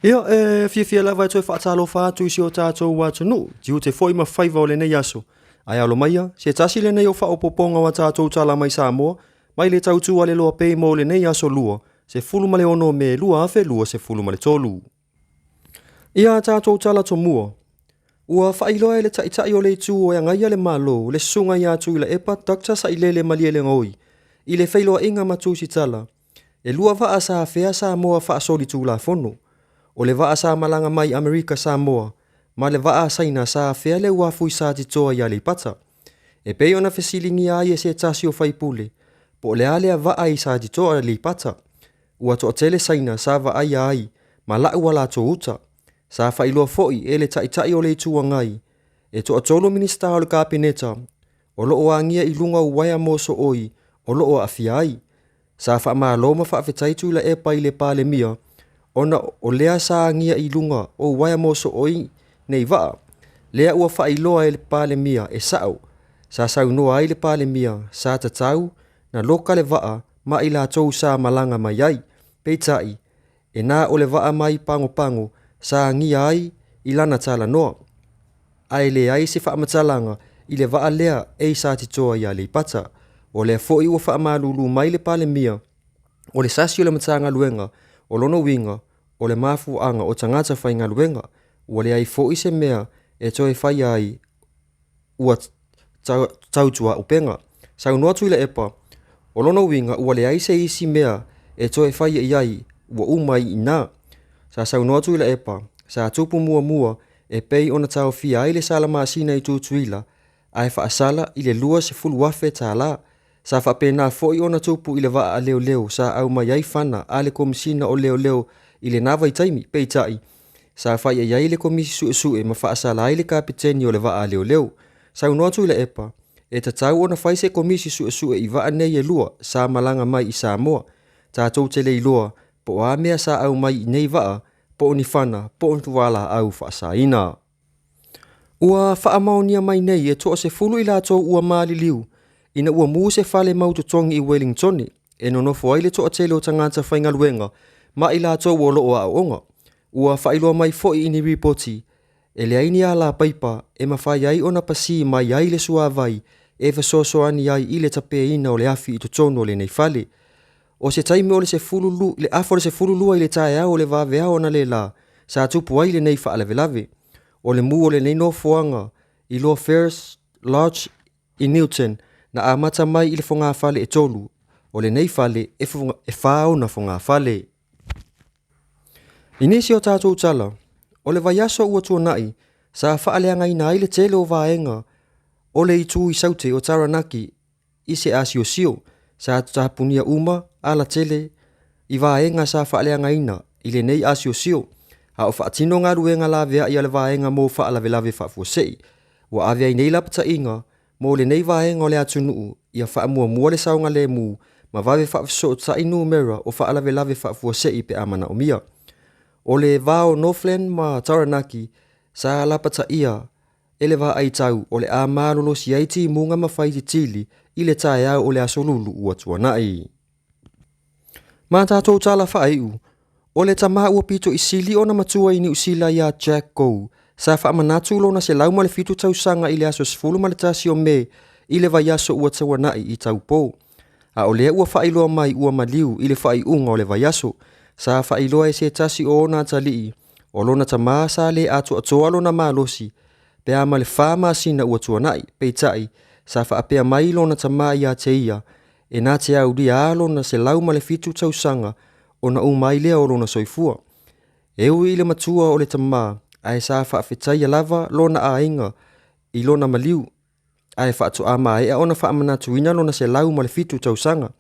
Ia, e fiafia lava e toe faatalofa atu i si o tatou atunuu, tiute foi ma faiva o lenei aso. Ae alo maia, se tasi lenei o faaopoopoga o a tatou tala mai Samoa, mai le tautu a le Loa Pay mo lenei aso Lua, 16 Me 2023. Ia a tatou tala tomua, ua faailoa e le Taitai o le Itu e Agaia le Malo, le Susuga ia Tuilaepa Dr. Sailele Malielegaoi, i le feiloaiga ma Tusitala, E lua vaa sa afea Samoa faasolitulafono. O le vaa sa malaga mai Amerika Samoa ma le vaa a Saina sa afea le uafu i Satitoa i Aleipata. E pei ona fesiligia ai e se tasi o faipule, po o le a lea vaa i Satitoa Aleipata. Ua toatele Saina sa vaaia ai ma lau a latou uta. Sa faailoa foi e le Taitai o le Itu Agai, e toatolu Minisita o le Kapeneta o lo o agia i luga o uaea mosooi o lo o aafia ai. Sa faamalo ma faafetai Tuilaepa i le Palemia ona o lea sa agia i luga o uaea mosooi nei vaa. Lea ua faailoa e le Palemia e sa'o. Sa saunoa ai le Palemia sa tatau na loka le vaa ma i latou sa malaga mai ai. Peitai, e na o le vaa mai Pagopago sa agia ai i lana talanoa. Ae leai se faamatalaga i le vaa lea e i Satitoa i Aleipata. O lea foi ua faamalulu mai le Palemia o le sasi o le Matagaluega, o lona uiga o le mafuaaga o tagata faigaluega. Ua leai foi se mea e toe faia ai ua tautuaupega. Saunoa Tuilaepa, o lona uiga ua leai se isi mea e toe faia i ai, ua uma ai i ina. Sa saunoa Tuilaepa, sa tupu muamua e pei ona taofia ai le sala masina i Tutuila ae faasala i le $20,000. Sa faapena foi ona tupu i le vaa a leoleo sa aumai ai fana a le Komesina o Leoleo i lena vaitaimi, peitai, sa faia i ai le Komisi Suesue ma faasala ai le kapeteni o le vaa a leoleo. Saunoa Tuilaepa, e tatau ona fai se Komisi Suesue i vaa nei e lua sa malaga mai i Samoa. Tatou te le iloa po o a mea sa aumai i nei vaa, po o ni fana, po o ni fualaau faasaina. Ua faamaonia mai nei e toasefulu i latou ua maliliu ina ua mu se fale mau totogi i Welingtone e nonofo ai le toatele o tagata faigaluega ma i latou o lo o aooga. Ua faailoa mai foi i ni ripoti, e leai ni alapaipa e mafai ai ona pasī mai ai le suavai e fesoasoani ai i le tapeina o le afi i totonu o lenei fale. O se taimi o le sefulu le afa o le 12 i le taeao o le vaveao analeila sa tupu ai lenei faalavelave. O le mu o lenei nofoaga i Loa Ferris Lodge i Newton na amata mai i le fogafale e tolu. O lenei fale e fa ona fogafale. I nisi o tatou tala, o le vaiaso ua tuanai sa faaleagaina ai le tele o vaega o le itu i Saute o Taranaki i se asiosio. Sa tapunia uma alatele i vaega sa faaleagaina i lenei asiosio, a o faatino galuega laveai a le vaega mo faalavelave faafuasei. Ua ave ai nei lapataiga mo lenei vaega o le atunuu ia faamuamua le saogalemu ma vave faafesootai numera o faalavelave faafuasei pe a manaomia. O le va o Northland ma Taranaki sa lapataia e le vaai tau o le a malolosi ai timuga ma faititili i le taeao o le aso Lulu ua tuanai. Ma tatou tala faaiu, o le tama ua pito i sili ona matua i Niu Sila iā Jack Go, sa faamanatu lona 107 tausaga i le aso 11 o Me i le vaiaso ua tauanai i Taupō. A o lea ua faailoa mai ua maliu i le faaiuga o le vaiaso, sa faailoa e se tasi o ona atalii O lona tama sa le atoatoa lona malosi pe a ma le fa masina ua tuanai, peitai, sa faapea mai lona tama ia te ia, e na te aulia a lona 107 tausaga ona uma ai lea o lona soifua. E ui i le matua o le tama, ae sa faafetaia lava lona aiga i lona maliu, ae faatoa maea ona faamanatuina lona 107 tausaga.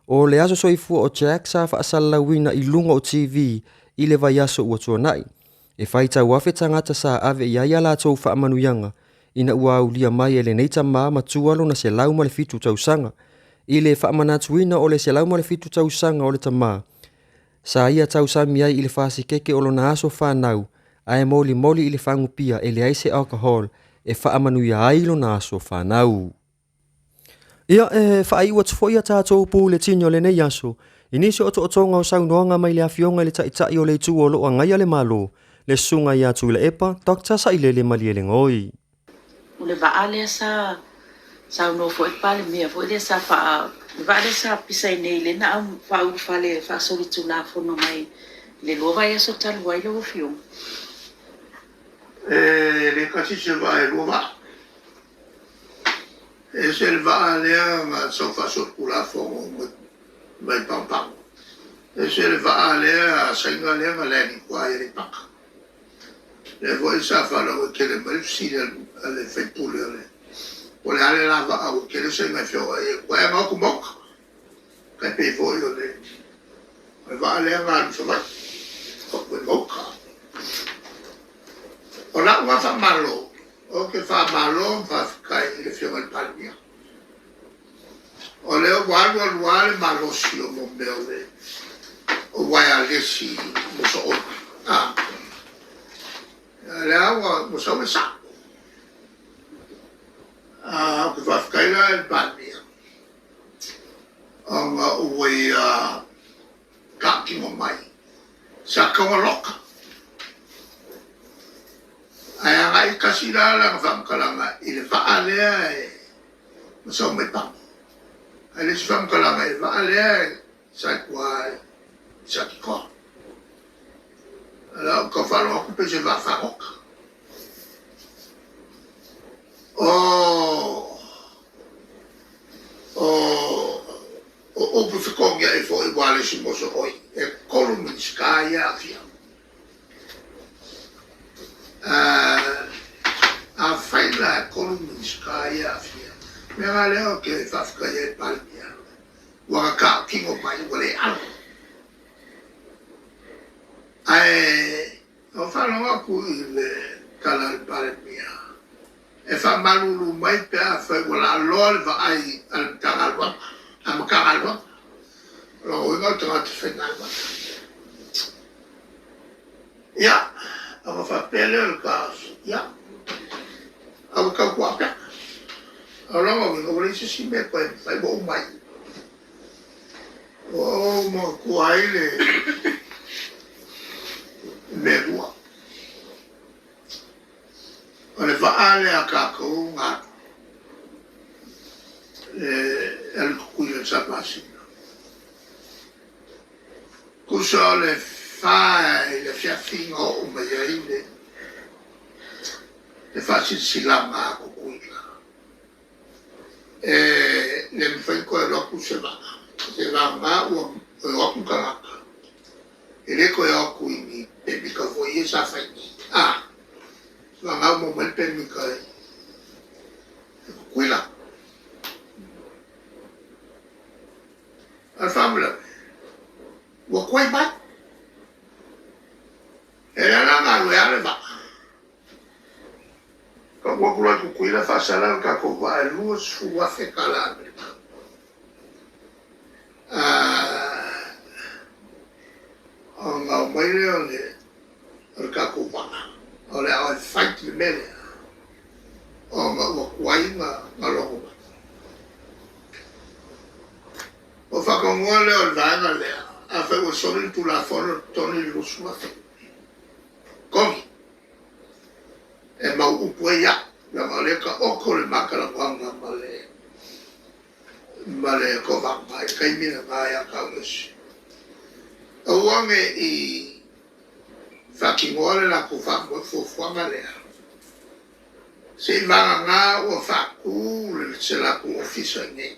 O le aso soifua o Jack sa faasalalauina i luga o TV i le vaiaso ua tuanai. E faitau afe tagata sa ave i ai a latou faamanuiaga ina ua aulia mai e lenei tama matua lona 107 tausaga. I le faamanatuina o le 107 tausaga o le tama, sa ia tausami ai i le fasikeke o lona aso fanau ae molimoli i le fagupia e leai se alcohol e faamanuia ai lona aso fanau. Ia, e faaiu atu foi a tatou puletini o lenei aso I nisi o otootoga o saunoaga mai le Afioga i le Taitai o le Itu o lo o agaia le Malo, le Susuga ia Tuilaepa Doctor Sailele Malielegaoi. O le vaa lea sa saunoa foi le Palemia foi lea sa faa, le vaa lea sa pisa i nei lea na faaulufale faasolitulafono mai le 2 vaiaso talu ai lau Afioga. E le tasi se vaa e 2 vaa. E ese le vaa lea na sau faasolitulafono mai Pagopago. Ese le vaa lea a Saina lea na land i tua i Aleipata. Lea foi sa faalauaitele mai le fesili a le sui usufono o le po o le a le la vaa ua tele Saina e feoai ai i tua. E aga atu ma uta. Tai pei foi o le vaa lea na alu i Savaii, o atu ai ma uta. O lau lava faamalo, ou te faamalo ma faafetai i le Afioga i le Palemia. O lea ua alu alu lava le malosi o mo mea o le uaealesi mosooi. A lea ua sau le sao. Ou te faafetai la i le Palemia ona ua ia tautino mai sa tatau ona loka. Ae agai tasi la lana faamatalaga i le vaa lea e na sau mai Pago. Ae le isi faamatalaga i le vaa lea sa i tua i Satitoa. O lau tau faalogo atu pei se vaa fagota. O upu fetogiai foi ua le isi mosooi, e 3 Minisita ia e aafia. Afai la e 3 Minisita ia e aafia, o le mea la lea ou te faafetai ai i le Palemia, ua na tautino mai ua le alo. Ae na ou faalogo atu i le tala a le Palemia, e faamalulu mai pe afai ua laaloa le vaai a le Matagaluega, a Matagaluega. O lona uiga o le tagata faigaluega. Ia, ona faapea lea o le taofi, ia, ae ua tautuaupega. O lona uiga, ua leai se isi mea e toe mafai, ua uma ai. Ua ou manatua ai le mea e 2. O le vaa lea a tatou na alu, e alu i Tutuila i le 4 masina. Tusa o le 4 i le afiafi na oo mai ai le faasilasilaga a Tutuila. E le mafai ona toe alu atu se vaa, seiavagana ua toe o atu ni tagata. E le toe o atu i ni pemita foi ia sa fai nei. Vagana ua maua mai le pemita i Tutuila. A o le faalavelave, ua tuai mai. E le la galue lava le vaa. Tau atu loa i Tutuila faasala le tatou vaa e $20,000 tala Amerika. Ona omai lea o le tatou vaa, o le a fight le mea lea, ona ua tuai na logo mai. Ua faatonuga lea o le vaega lea, afai ua soli le Tulafono, totogi le $20,000. Totogi. E mau upu ai au, leaga o lea e taoto le ma talanoaga ma le Kovana i le taimi lena ia Kaunisi. Aua ne i faatinoa le latou fuafuaga lea, seivagana ua faatu se latou ofisa i inei.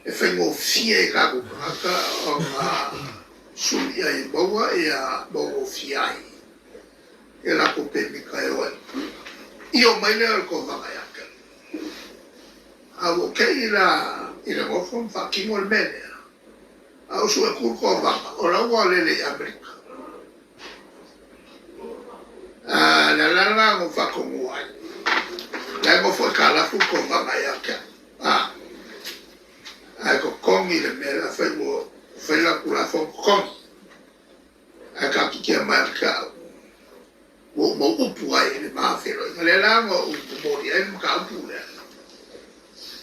E faigofie i tatou tagata ona sui ai e maua ia maugofie ai ia latou pemita e o ai. I o mai lea o le Kovana ia te au. A ua tei la i le nofo ma faatino le mea lea. A ou sue atu le Kovana, o la ua lele i Amerika. Le ala lena na ou faatonuina ai. La e nofo aitalafu le Kovana ia te au. Ae totogi le mea lea, afai ua fai la Tulafono, totogi. Ae taatitia mai ia te au, ua ou mau upu ai i le ma feiloaiga. Lea la na ou momoli ai le mataupu lea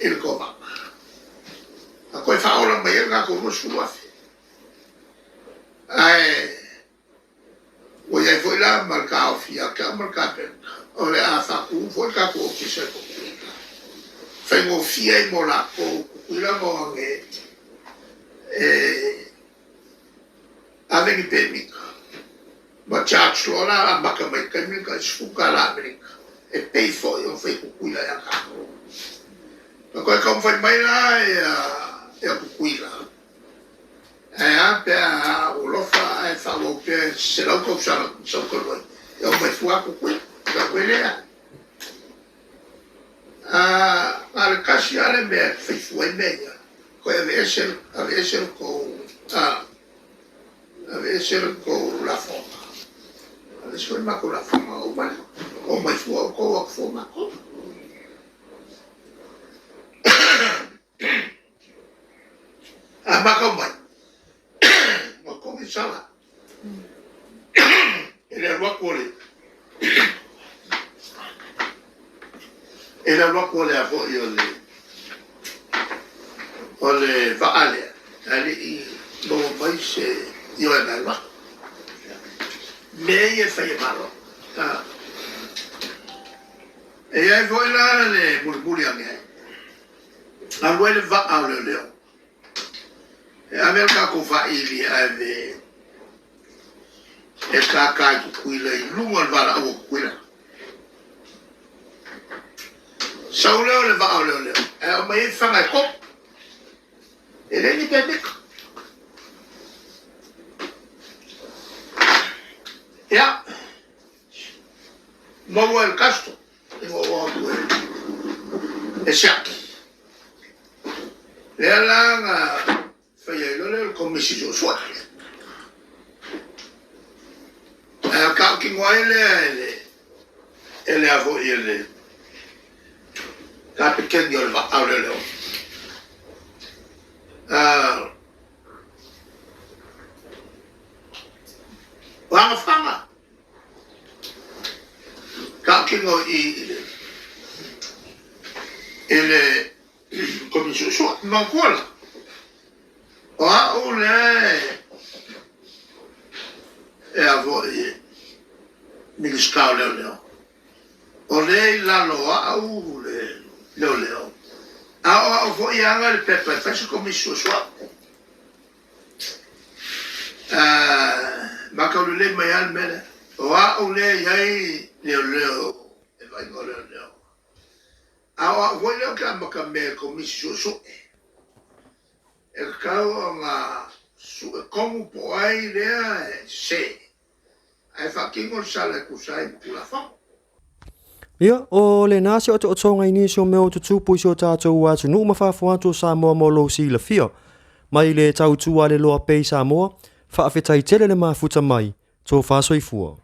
i le Kovana. A toe faaola mai ai le tatou $20,000. au ma le Kapeneta, o le a faatu foi le tatou Ofisa i Tutuila, faigofie ai mo latou Tutuila ma o age e ave ni pemita ma charge loa la amata mai le taimi lena i $10 Amerika e pei foi ona fai e Tutuila ia tatou. Na toe taumafai mai la ia Tutuila Ae a pe a ou alofa ae faaauau pea i se 100 tausaga na sau talu ai, e omai fua atu koe, ua koe lea. A, na o le tasi lava le mea e fai fua ai mea ia, toe aveese, aveese le tou, a, aveese le tou lafoga, aveese foi le matou lafoga, uma lea. Omai fua outou, o atu fua matou. A matau mai, ua togi sala e le alu atu o le e le alu atu o le a foi o le o le vaa lea, ae le i maua mai se ioega e alu atu. Mea ia e fai e Malo. E i ai foi la le mulimuli ane ai. Alu ai le vaa o leoleo e ave le tatou faili e ave e kākā i Tutuila i luga o le valaau a Tutuila. Sau lea o le vaa o leoleo ae aumai ai fana e tolu. E leai ni pemita. Ia, maua e le custom. E oo atu e siaki. Lea la na fai ai loa lea o le Komisi Suesue. Ae tautino ai lea e le e le a foi e le kapeteni o le vaa o leoleo. O Agafana. Tautino i i le Komisi Suesue. Manatua la, o au lea e a foi Minisita o Leoleo, o lea i lalo o au le leoleo, a o au foi e ana le pepa e fai se Komisi Suesue. Matau lelei mai lava le mea lea. O au lea e i ai leoleo e vaaiga o leoleo. A o au foi lea ou te amata mea i le Komisi Suesue. E tatau ona sue tonu po o ai lea e sese, ae faatino le sala e tusa ai ma Tulafono. Ia, o lena se otootoga i nisi o mea o tutupu i si o tatou atunuu ma fafo atu o Samoa mo lou silafia. Mai le tautua a le Loa Pei Samoa, faafetai tele le mafuta mai, tofa soifua.